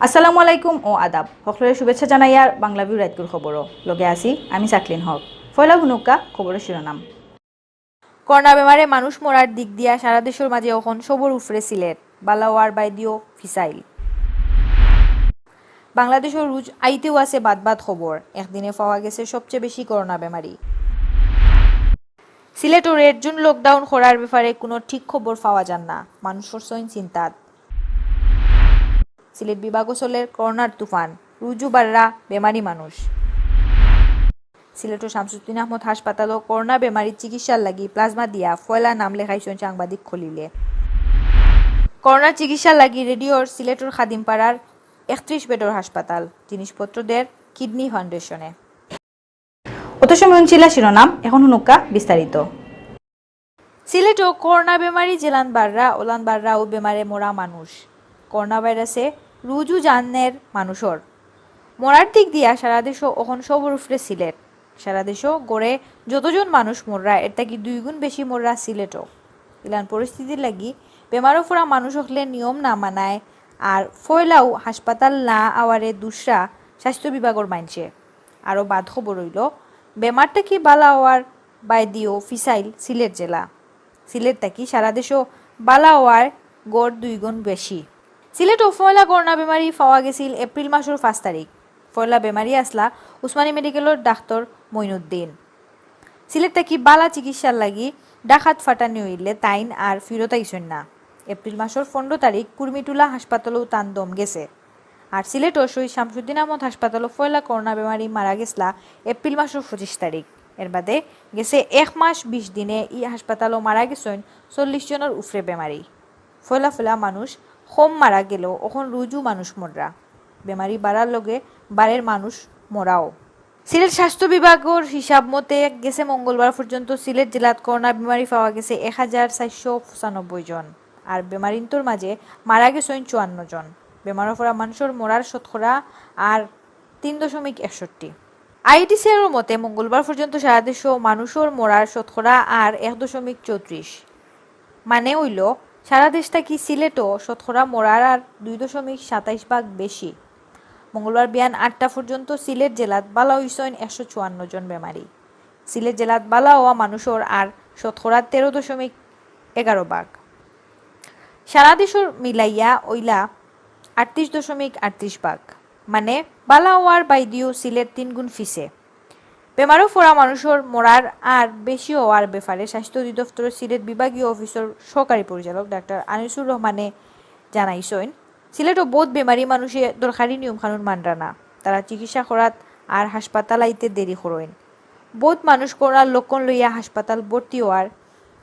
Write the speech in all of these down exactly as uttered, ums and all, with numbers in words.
আসসালামু আলাইকুম ও আদাব। হকলরে শুভেচ্ছা জানাইয়ার বাংলা ভিউ রাইতকুর খবরও। লগে আছি আমি সাকলিন হক। পয়লা হুনুক্কা খবরর শিরোনাম। করোনা বেমারে মানুষ মরার দিক দিয়া সারা দেশর মাঝে অখন সবর উফরে সিলেট, বালা অওয়ার বায়দিও ফিসাইল। বাংলাদেশো রুজ আইতেউ আছে বাদ বাদ খবর, একদিনে পাওয়া গেছে সবচেয়ে বেশি করোনা বেমারি। সিলেটো রেড জোন লকডাউন করার ব্যাপারে কুনু ঠিক খবর পাওয়া যার না, মানুষ পড়ছইন চিন্তাত। সিলেট বিভাগো চলের করোনার তুফান, রুজু বাড়রা বেমারি মানুষ। সিলেটর শামসুদ্দিন আহমদ হাসপাতালো করোনা বেমারির চিকিৎসার লাগি প্লাজমা দিয়া পয়লা নাম লেখাইছইন সাংবাদিক খলিলে। করোনার চিকিৎসার লাগি রেডিওর সিলেটর খাদিমপাড়ার একত্রিশ বেডর হাসপাতাল, জিনিসপত্র দের কিডনি ফাউন্ডেশনে। অত সময় হুনছিলা শিরোনাম, এখন হুনুক্কা বিস্তারিত। সিলেটো করোনা বেমারি যেলান বাড়রা, ওলান বাড়রা অউ বেমারে মরা মানুষ। করোনা ভাইরাসে রুজু জান নের মানুষর। মরার দিক দিয়া সারা দেশো অখন সবর উফরে সিলেট। সারা দেশো গড়ে যতজন মানুষ মররা, এর থাকি দুই গুণ বেশি মররা সিলেটো। ইলান পরিস্থিতির লাগি বেমারো পড়া মানুষ অকলে নিয়ম না মানায়, আর পয়লাউ হাসপাতাল না আওয়ারে দুষরা স্বাস্থ্য বিভাগর মানষে। আরও বাদ খবর অইলো, বেমার থাকি বালা অওয়ার বায়দিও ফিসাইল সিলেট জেলা। সিলেট থাকি সারা দেশো বালা অওয়ার গড় দুই গুণ বেশি। সিলেটো পয়লা করোনা বেমারি পাওয়া গেছিল এপ্রিল মাসর পাঁচ তারিখ। পয়লা বেমারি আসলা উসমানী মেডিকেলর ডাক্তার মইনুদ্দিন। সিলেট থাকি বালা চিকিৎসার লাগি ঢাকাত ফাটানি অইলে তাইন আর ফিরত আইছইন না। এপ্রিল মাসর পনেরো তারিখ কুর্মিটুলা হাসপাতালো তান দম গেছে। আর সিলেটর শহীদ শামসুদ্দিন আহমদ হাসপাতালো পয়লা করোনা বেমারি মারা গেছলা এপ্রিল মাসর পঁচিশ তারিখ। এর বাদে গেছে এক মাস বিশ দিনে ই হাসপাতালো মারা গেছইন চল্লিশ জনর উফরে বেমারি। পয়লা পয়লা মানুষ কম মারা গেলেও অখন রুজু মানুষ মররা। বেমারি বাড়ার লগে বাড়ের মানুষ মরাও। সিলেট স্বাস্থ্য বিভাগর হিসাব মতে গেছে মঙ্গলবার পর্যন্ত সিলেট জেলাত করোনা বেমারি পাওয়া গেছে এক হাজার চারশো পঁচানব্বই জন, আর বেমারিন্তর মাঝে মারা গেছইন চুয়ান্ন জন। বেমারো পড়া মানুষর মরার শতকরা আর তিন দশমিক একষট্টি। আইইডিসিআরর মতে মঙ্গলবার পর্যন্ত সারা দেশো মানুষর মরার শতকরা আর এক দশমিক চৌত্রিশ। মানে অইলো সারা দেশ থাকি সিলেটো শতকরা মরার আর দুই দশমিক সাতাইশ ভাগ বেশি। মঙ্গলবার বিয়ান আটটা পর্যন্ত সিলেট জেলাত বালা অইছইন একশো চুয়ান্ন জন বেমারি। সিলেট জেলাত বালা অওয়া মানুষর আর শতকরা তেরো দশমিক এগারো ভাগ। সারা দেশর মিলাইয়া অইলা আটত্রিশ দশমিক আটত্রিশ ভাগ। মানে বালা অওয়ার বায়দিও সিলেট তিন গুণ ফিছে। বেমারো পড়া মানুষর মরার আর বেশি অওয়ার ব্যাপারে স্বাস্থ্য অধিদপ্তরর সিলেট বিভাগীয় অফিসর সহকারী পরিচালক ডাক্তার আনিসুর রহমানে জানাইছইন, সিলেটো বউত বেমারি মানুষে দরকারি নিয়ম কানুন মানরা না, তারা চিকিৎসা করাত আর হাসপাতাল আইতে দেরি করইন। বউত মানুষ করোনার লক্ষণ লইয়া হাসপাতাল ভর্তি অওয়ার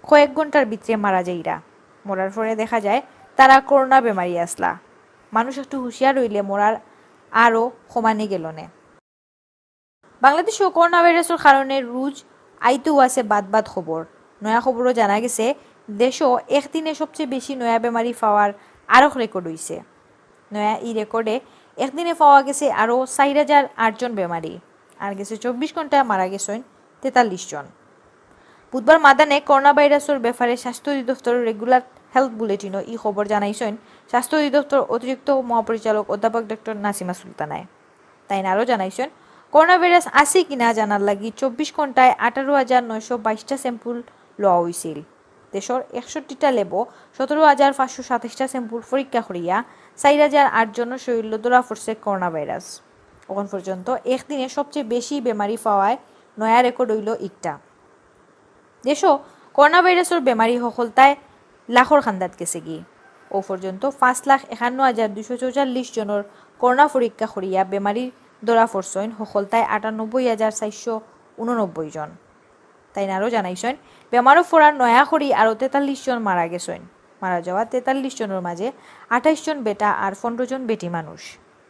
কয়েক ঘন্টার ভিতরে মারা যাইরা। মরার পরে দেখা যায় তারা করোনা বেমারি আসলা। মানুষ একটু হুঁশিয়ার অইলে মরার আরও কমানি গেলো নে। বাংলাদেশো করোনা ভাইরাসর কারণে রুজ আইতেউ আছে বাদ বাদ খবর। নয়া খবরও জানা গেছে, দেশো একদিনে সবচেয়ে বেশি নয়া বেমারি পাওয়ার আরক রেকর্ড অইছে। নয়া ই রেকর্ডে একদিনে পাওয়া গেছে আরও চাইর হাজার আট জন বেমারি। আর গেছে চব্বিশ ঘন্টায় মারা গেছইন তেতাল্লিশ জন। বুধবার মাদানে করোনা ভাইরাসর ব্যাপারে স্বাস্থ্য অধিদপ্তরর রেগুলার হেলথ বুলেটিনো ই খবর জানাইছইন স্বাস্থ্য অধিদপ্তর অতিরিক্ত মহাপরিচালক অধ্যাপক ডক্টর নাসিমা সুলতানায়। তাইন আরও জানাইছইন, করোনা ভাইরাস আছে কিনা জানার লাগি চব্বিশ ঘন্টায় আঠারো হাজার নয়শো বাইশটা স্যাম্পল লওয়া অইছিল। দেশর একষট্টিটা ল্যাবো সতেরো হাজার পাঁচশো সাতাইশটা স্যাম্পল পরীক্ষা করিয়া চাইর হাজার আট জনর শরীরো ধরা পড়ছে করোনা ভাইরাস। অখন পর্যন্ত একদিনে সবচেয়ে বেশি বেমারি পাওয়ায় নয়া রেকর্ড অইলো ইকটা। দেশো করোনা ভাইরাসর বেমারি হকলতায় লাখর খান্দাত গেছেগি। অউ পর্যন্ত পাঁচ লাখ একান্ন হাজার দুইশো চৌচল্লিশ জনর করোনা পরীক্ষা করিয়া বেমারি ধরা পড়ছইন হকলতায় আটানব্বই হাজার চাইরশো উননব্বই জন। তাইন আরও জানাইছইন, বেমারো পড়ার নয়া করি আরও তেতাল্লিশ জন মারা গেছইন। মারা যাওয়া তেতাল্লিশ জনর মাঝে আঠাইশ জন বেটা আর পনেরো জন বেটি মানুষ।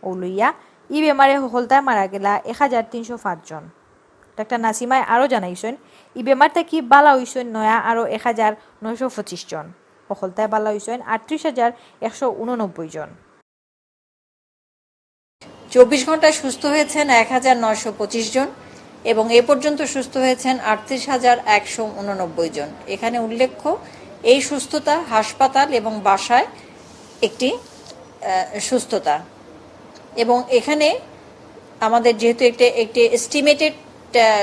অউ লইয়া ই বেমারে হকলতায় মারা গেলা এক হাজার তিনশো পাঁচ জন। ডাক্তার নাসিমায় আরও জানাইছইন, ই বেমার থাকি বালা অইছইন নয়া আরও এক হাজার নয়শো পঁচিশ জন। হকলতায় বালা অইছইন আটত্রিশ হাজার একশো উননব্বই জন। চব্বিশ ঘন্টায় সুস্থ হয়েছেন এক হাজার নয়শো পঁচিশ জন এবং এ পর্যন্ত সুস্থ হয়েছেন আটত্রিশ হাজার একশো উননব্বই জন। এখানে উল্লেখ্য, এই সুস্থতা হাসপাতাল এবং বাসায় একটি, আহ, সুস্থতা। এবং এখানে আমাদের যেহেতু একটা একটি এস্টিমেটেড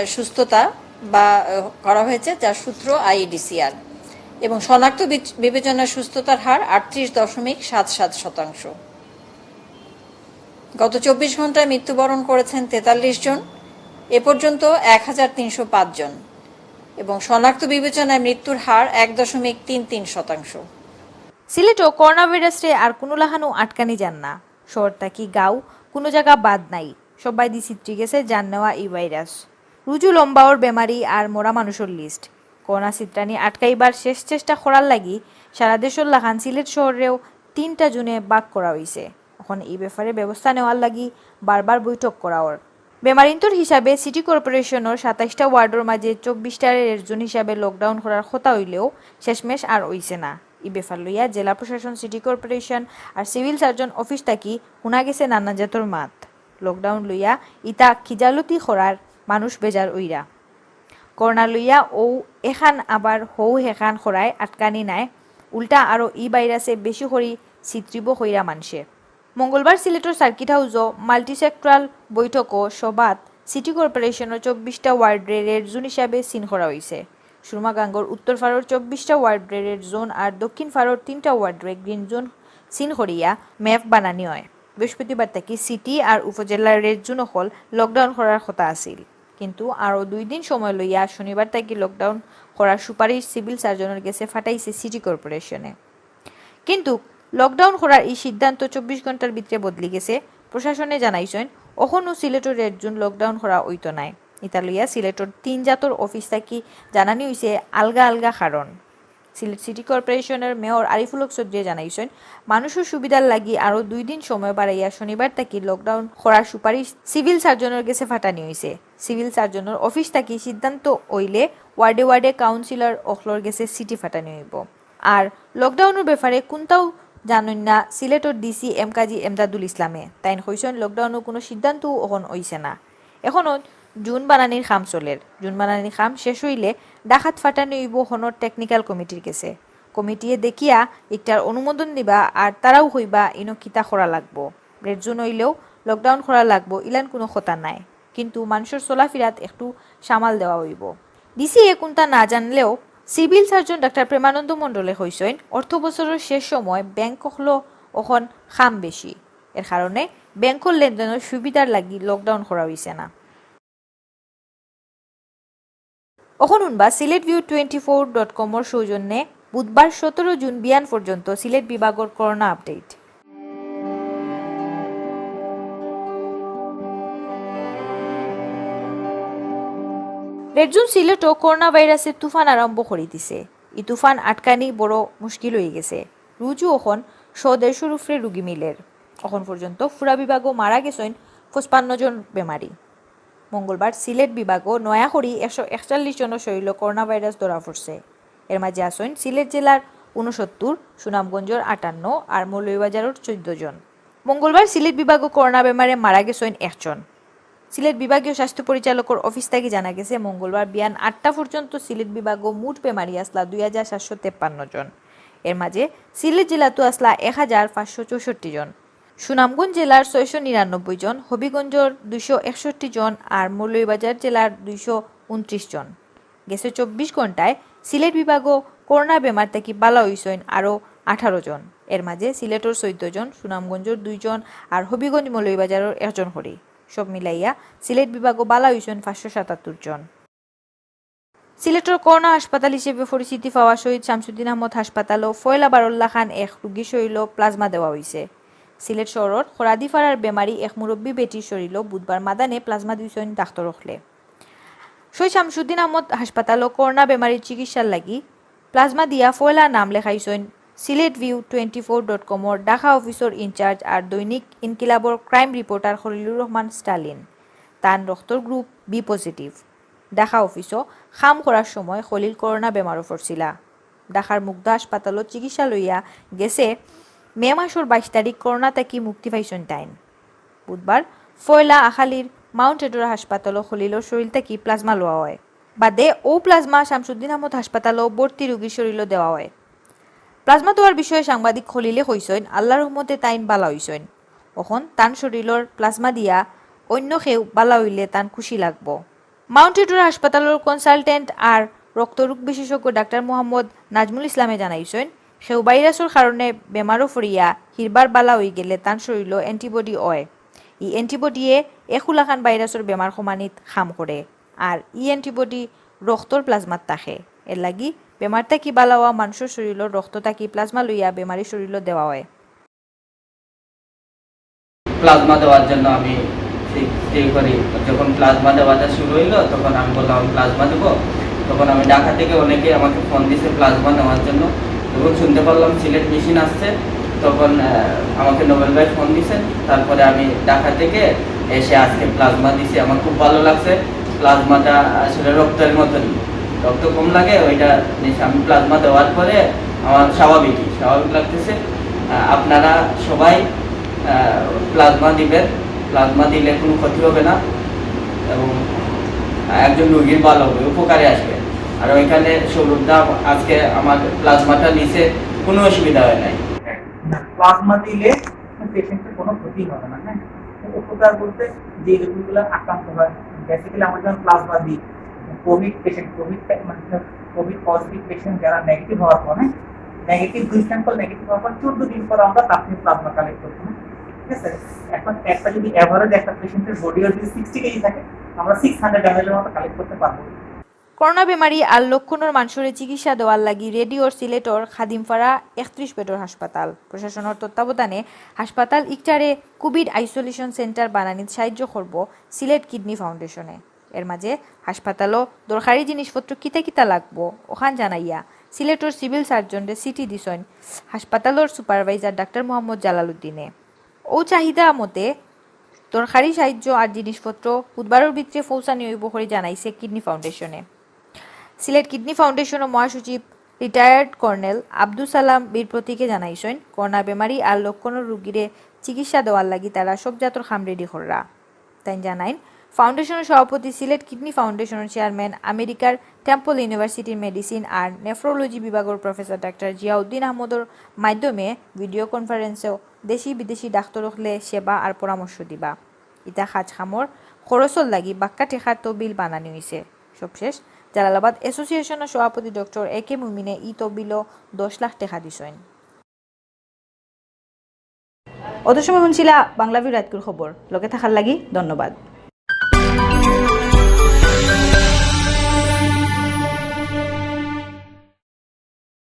সুস্থতা বা আহ, করা হয়েছে, যার সূত্র আইইডিসিআর, এবং শনাক্ত বিচ- বিবেচনায় সুস্থতার হার আটত্রিশ দশমিক সাত সাত শতাংশ। গত চব্বিশ ঘন্টায় মৃত্যুবরণ করেছেন তেতাল্লিশ জন, এ পর্যন্ত এক হাজার তিনশো পাঁচ জন, এবং শনাক্ত বিবেচনায় মৃত্যুর হার এক দশমিক তিন তিন শতাংশ। সিলেটো করোনা ভাইরাসরে আর কুনু লাখানউ আটকানি যার না। শহর থাকি গাঁও কুনু জাগা বাদ নাই, সব্বায়দি ছিতরি গেছে জান নেওয়া ই ভাইরাস। রুজু লম্বা অর বেমারি আর মরা মানুষর লিস্ট। করোনা ছিতরানি আটকাইবার শেষ চেষ্টা করার লাগি সারা দেশর লাখান সিলেট শহররেও তিনটা জোনে ভাগ করা অইছে। অখন ই ব্যাপারে ব্যবস্থা নেওয়ার লাগি বারবার বৈঠক করা অর। বেমারিন্তর হিসাবে সিটি কর্পোরেশনর সাতাইশটা ওয়ার্ডর মাঝে চব্বিশটারে রেড জোন হিসাবে লকডাউন করার কথা অইলেও শেষমেশ আর অইছে না। ই ব্যাপার লইয়া জেলা প্রশাসন, সিটি কর্পোরেশন আর সিভিল সার্জন অফিস থাকি হুনা গেছে নানা জাতর মাত। লকডাউন লইয়া ইতা খিজালতি করার মানুষ বেজার অইরা। করোনা লইয়া অউ এখান আবার হউ হেখান করায় আটকানি নায়, উল্টা আরও ই ভাইরাসে বেশি করি ছিতরিবো কইরা মানষে। মঙ্গলবার সিলেটর সার্কিট হাউসো মাল্টিসেক্টরাল বৈঠকো সভাত সিটি কর্পোরেশনর চব্বিশটা ওয়ার্ডরে রেড জোন হিসাবে সিন করা অইছে। সুরমা গাঙ্গর উত্তর ফারর চব্বিশটা ওয়ার্ডরে রেড জোন আর দক্ষিণ ফারর তিনটা ওয়ার্ডরে গ্রিন জোন সিন করিয়া ম্যাপ বানানি অয়। বৃহস্পতিবার থাকি সিটি আর উপজেলার রেড জোন অকল লকডাউন করার কথা আছিল, কিন্তু আরও দুই দিন সময় লইয়া শনিবার থাকি লকডাউন করার সুপারিশ সিভিল সার্জনর গেছে ফাটাইছে সিটি কর্পোরেশনে। কিন্তু লকডাউন করার ই সিদ্ধান্ত চব্বিশ ঘন্টার ভিতরে বদলি গেছে। প্রশাসনে জানাইছইন, অখনও সিলেটর রেড জোন লকডাউন করা অইতো নায়। ইতা লইয়া সিলেটর তিন জাতর অফিস থাকি জানানি অইছে আলগা আলগা কারণ। সিলেট সিটি কর্পোরেশনর মেয়র আরিফুল হক চৌধুরীয়ে জানাইছইন, মানুষর সুবিধার লাগি আরও দুই দিন সময় বাড়াইয়া শনিবার থাকি লকডাউন করার সুপারিশ সিভিল সার্জনর গেছে ফাটানি অইছে। সিভিল সার্জনর অফিস থাকি সিদ্ধান্ত অইলে ওয়ার্ডে ওয়ার্ডে কাউন্সিলর অকলর গেছে চিঠি ফাটানি অইবো। আর লকডাউনর ব্যাপারে কুন্তাও জানইন না সিলেটর ডিসি এম কাজী এমদাদুল ইসলামে। তাইন কইছইন, লকডাউনর কুনু সিদ্ধান্তও অখন অইছে না, এখনও জোন বানানির কাম চলের। জোন বানানির কাম শেষ অইলে ঢাকাত ফাটানি অইবো হনর টেকনিক্যাল কমিটির গেছে। কমিটিয়ে দেখিয়া ইকটার অনুমোদন দিবা আর তারাও কইবা ইনো কিতা করা লাগবো। রেড জোন অইলেও লকডাউন করা লাগবো, ইলান কুনু কথা নায়, কিন্তু মানষর চলাফিরাত একটু সামাল দেওয়া অইবো। ডিসিয়ে কুন্তা না জানলেও সিভিল সার্জন ডাক্তার প্রেমানন্দ মণ্ডলে কইছইন, অর্থ বছরর শেষ সময় ব্যাংক অকলো অখন কাম বেশি, এর কারণে ব্যাংকর লেনদেনর সুবিধার লাগি লকডাউন করা অইছে না। অখন হুনবা Sylhet view twenty four dot কমর সৌজন্যে বুধবার সতেরো জুন বিয়ান পর্যন্ত সিলেট বিভাগর করোনা আপডেট। রেড জোন সিলেটও করোনা ভাইরাসে তুফান আরম্ভ করি দিছে। ই তুফান আটকানি বড় মুশকিল অই গেছে। রুজু অখন শো দেড়শোর উপরে রুগী মিলের। অখন পর্যন্ত পুরা বিভাগও মারা গেছইন পঁচপান্ন জন বেমারি। মঙ্গলবার সিলেট বিভাগও নয়া করি একশো একচল্লিশ জনর শরীরও করোনা ভাইরাস ধরা পড়ছে। এর মাঝে আছইন সিলেট জেলার ঊনসত্তর, সুনামগঞ্জর আটান্ন আর মৌলভীবাজারর চোদ্দ জন। মঙ্গলবার সিলেট বিভাগও করোনা বেমারে মারা গেছইন একজন। সিলেট বিভাগীয় স্বাস্থ্য পরিচালকর অফিস থাকি জানা গেছে, মঙ্গলবার বিয়ান আটটা পর্যন্ত সিলেট বিভাগও মোট বেমারি আছলা দুই হাজার সাতশো তেপ্পান্ন জন। এর মাঝে সিলেট জেলাত আছলা এক হাজার পাঁচশো চৌষট্টি জন, সুনামগঞ্জ জেলার ছয়শো নিরানব্বই জন, হবিগঞ্জর দুইশো একষট্টি জন আর মৌলভীবাজার জেলার দুইশো ঊনত্রিশ জন। গেছে চব্বিশ ঘন্টায় সিলেট বিভাগও করোনা বেমার থাকি বালা অইছইন আরও আঠারো জন। এর মাঝে সিলেটর চৌদ্দ জন, সুনামগঞ্জর দুই জন আর হবিগঞ্জ মৌলভীবাজারর একজন করি। সব মিলাইয়া সিলেট বিভাগও বালা অইছইন পাঁচশো সাতাত্তর জন। সিলেটর করোনা হাসপাতাল হিসেবে পরিচিতি পাওয়া শহীদ শামসুদ্দিন আহমদ হাসপাতালও পয়লা বারর লাখান এক রুগীর শরীরও প্লাজমা দেওয়া অইছে। সিলেট শহরর খরাদিপাড়ার বেমারি এক মুরব্বী বেটির শরীরও বুধবার মাদানে প্লাজমা দিছইন ডাক্তর অকলে। শহীদ শামসুদ্দিন আহমদ হাসপাতালও করোনা বেমারির চিকিৎসার লাগি প্লাজমা দিয়া পয়লা নাম লেখাইছইন Sylhet view twenty four dot কমর ঢাকা অফিসর ইনচার্জ আর দৈনিক ইনকিলাবর ক্রাইম রিপোর্টার খলিলুর রহমান স্টালিন। তান রক্তর গ্রুপ বি পজিটিভ। ঢাকা অফিসও কাম করার সময় খলিল করোনা বেমারও পড়ছিলা। ঢাকার মুগ্ধা হাসপাতালও চিকিৎসা লইয়া গেছে। মে মাসর বাইশ তারিখ করোনা থাকি মুক্তি পাইছইন তাইন। বুধবার পয়লা আখালির মাউন্ট এডোরা হাসপাতালও খলিলর শরীর থাকি প্লাজমা লওয়া অয়। বাদে অউ প্লাজমা শামসুদ্দিন আহমদ হাসপাতালও ভর্তি রুগীর শরীরও দেওয়া অয়। প্লাজমা দেওয়ার বিষয়ে সাংবাদিক খলিলে কইছইন, আল্লাহর রহমতে তাইন বালা অইছইন। অখন তান শরীলর প্লাজমা দিয়া অইন্য কেউ বালা অইলে তান খুশি লাগবো। মাউন্ট এডুর হাসপাতালর কনসালটেন্ট আর রক্তরোগ বিশেষজ্ঞ ডাক্তার মোহাম্মদ নাজমুল ইসলামে জানাইছইন, কেউ ভাইরাসর কারণে বেমারো পড়িয়া হিরবার বালা অইগেলে তান শরীলো অ্যান্টিবডি অয়। ই অ্যান্টিবডিয়ে একুলাখান ভাইরাসর বেমার কমানিত কাম করে। আর ই অ্যান্টিবডি রক্তর প্লাজমাত থাকে। এরলাগি বেমার থাকি বালা অওয়া মানষর শরীলর রক্ত থাকি প্লাজমা লইয়া বেমারির শরীলো দেওয়া অয়। প্লাজমা দেওয়ার জন্য আমি স্থির করি। যখন প্লাজমা দেওয়াটা শুরু হইলো, তখন আমি বললাম আমি প্লাজমা দেবো। তখন আমি ঢাকা থেকে অনেকে আমাকে ফোন দিছে প্লাজমা নেওয়ার জন্য। যখন শুনতে পারলাম সিলেট মেশিন আসছে, তখন আহ, আমাকে নোবেল ভাই ফোন দিছেন। তারপরে আমি ঢাকা থেকে এসে আজকে প্লাজমা দিছি। আমার খুব ভালো লাগছে। প্লাজমাটা আসলে রক্তের মতনই, রক্ত কম লাগে, ওইটা নিয়ে আমি প্লাজমা দেওয়ার পরে আমার স্বাভাবিকই স্বাভাবিক লাগতেছে। আহ, আপনারা সবাই প্লাজমা দিবেন। প্লাজমা দিলে কোনো ক্ষতি হবে না এবং একজন রোগীর ভালো হবে, উপকারে আসবে। আর ওইখানে সৌরভদা আজকে আমার প্লাজমাটা নিছে, কোনো অসুবিধা হয় নাই। প্লাজমা দিলে পেশেন্টের কোনো ক্ষতি হবে না। হ্যাঁ, উপকার বলতে যে রোগীগুলো আক্রান্ত হয়, বেসিক্যালি আমরা যখন প্লাজমা দিই, কোভিড পেশেন্ট, কোভিড মানে কোভিড পজিটিভ পেশেন্ট যারা নেগেটিভ হওয়ার পরে, নেগেটিভ দুই স্যাম্পল নেগেটিভ হওয়ার পর চোদ্দ দিন পর আমরা তার থেকে প্লাজমা কালেক্ট করবো। ঠিক আছে, এখন একটা যদি অ্যাভারেজ একটা পেশেন্টের বডি ওয়েট যদি সিক্সটি কেজি থাকে, আমরা সিক্স হান্ড্রেড এমএল এর মতো কালেক্ট করতে পারবো। করোনা বেমারি আর লক্ষণর মানষরে চিকিৎসা দেওয়ার লাগি রেডিওর সিলেটর খাদিমপাড়া একত্রিশ বেডর হাসপাতাল। প্রশাসনর তত্ত্বাবধানে হাসপাতাল ইকটারে কোভিড আইসোলেশন সেন্টার বানানিত সাহায্য করবো সিলেট কিডনি ফাউন্ডেশনে। এর মাঝে হাসপাতালও দরকারি জিনিসপত্র কিতা কিতা লাগবো অখান জানাইয়া সিলেটর সিভিল সার্জনরে চিঠি দিছইন হাসপাতালর সুপারভাইজার ডাক্তার মোহাম্মদ জালালউদ্দিনে। অউ চাহিদা মতে দরকারি সাহায্য আর জিনিসপত্র বুধবারর ভিতরে পৌঁছানি অইবো করি জানাইছে কিডনি ফাউন্ডেশনে। সিলেট কিডনি ফাউন্ডেশনর মহাসচিব রিটায়ার্ড কর্নেল আব্দুস সালাম বীর প্রতীকে জানাইছইন, করোনা বেমারি আর লক্ষণর রুগীরে চিকিৎসা দেওয়ার লাগি তারা সব জাতর খাম রেডি কররা। তাইন জানাইন, ফাউন্ডেশনর সভাপতি সিলেট কিডনি ফাউন্ডেশনর চেয়ারম্যান আমেরিকার টেম্পল ইউনিভার্সিটির মেডিসিন আর নেফ্রোলজি বিভাগর প্রফেসর ডাক্তার জিয়াউদ্দিন আহমদর মাধ্যমে ভিডিও কনফারেন্সেও দেশি বিদেশি ডাক্তর অকলে সেবা আর পরামর্শ দিবা। ইতা কাজ কামর খরচর লাগি বাক্কা টেকার তহবিল বানানি অইছে। সবশেষ জালালাবাদ অ্যাসোসিয়েশনর সভাপতি ডক্টর এ কে মুমিনে ই তহবিলও দশ লাখ টেকা দিছইন। অত সময় শুনছিলা বাংলা ভিউ রাইতকুর খবর। লগে থাকার লাগি ধন্যবাদ।